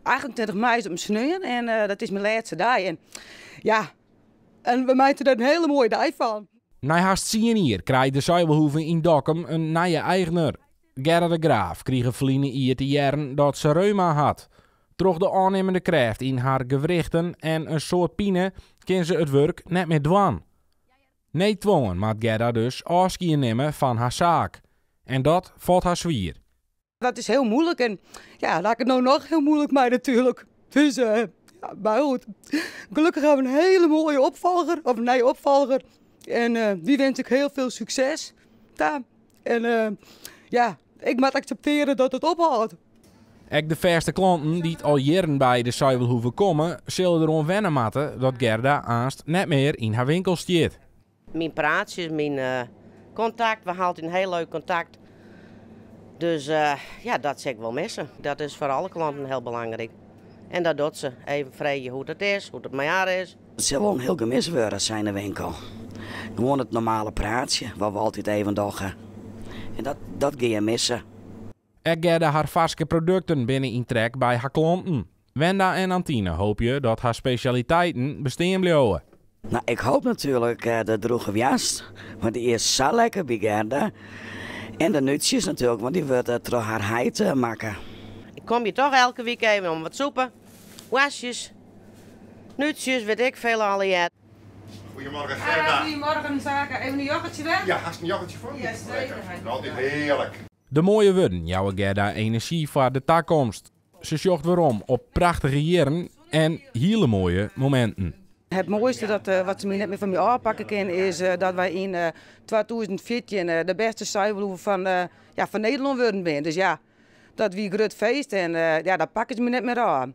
28 mei is op in sneon en dat is myn lêste dei. En ja, en we meitsje der in hiele moaie dei fan. Nei hast tsien jier krijt de Zuivelhoeve yn Dokkum in nije eigner. Gerda de Graaf krige ferline jier te hearren dat se reuma hat. Troch de ôfnimmende krêft yn har gewrichten en in soad pine kin se it wurk net mear dwaan. Needtwongen moat Gerda dus ôfskie nimme fan har saak. En dat falt har swier. Dat is hiel muoilik en ja, dêr ha ik it no noch hiel muoilik mei natuerlik. Dus ja, mar goed, gelokkich ha we in hiele moaie opfolger, of in nije opfolger. En dy winsk ik hiel folle sukses ta. En ja, ik moat akseptearje dat it ophâldt. Ek de fêste klanten dy't al jierren by de Zuivelhoeve komme, sille deroan wenne moatte dat Gerda aanst net mear yn har winkel stiet. Myn praatsjes, myn kontakt, we ha altyd in hiel leuk kontakt. Dus ja, dat sil ik wol misse. Dat is foar alle klanten hiel belangryk. En dat docht se. Even freegje hoe't it is, hoe't it mei har is. It sil wol in hiel gemis wurde, sa yn de winkel. Gewoan it normale praatsje, wat we altyd even dogge. En dat, dat gean je misse. Ek Gerda har farske produkten binne yn trek by har klanten. Wenda en Antine hoopje dat har spesjaliteiten bestean bliuwe. No, ik hoop natuerlik de drûge woarst, want dy is sa lekker by Gerda. En de nútsjes natuerlik, want dy wurde troch har heit makke. Ik kom hjir toch elke wike even om wat sûpe, woarstjes, nútsjes, wit ik veel allegear. Goedemorgen Gerda. Goedemorgen Sake, even in yoghurtje wer? Ja, hast in yoghurtje foar my? Ja, zeker. Lekker, altyd hearlik. De moaie wurden jouwe Gerda enerzjy foar de takomst. Se sjocht werom op prachtige jierren en hiele moaie mominten. It moaiste dat, wat se my net mear fan my ôfpakke kin is dat wy yn 2014 de bêste zuivelhoeve fan, ja, fan Nederlân wurden binne. Dus ja, dat wie grut feest en ja, dat pakke se my net mear ôf.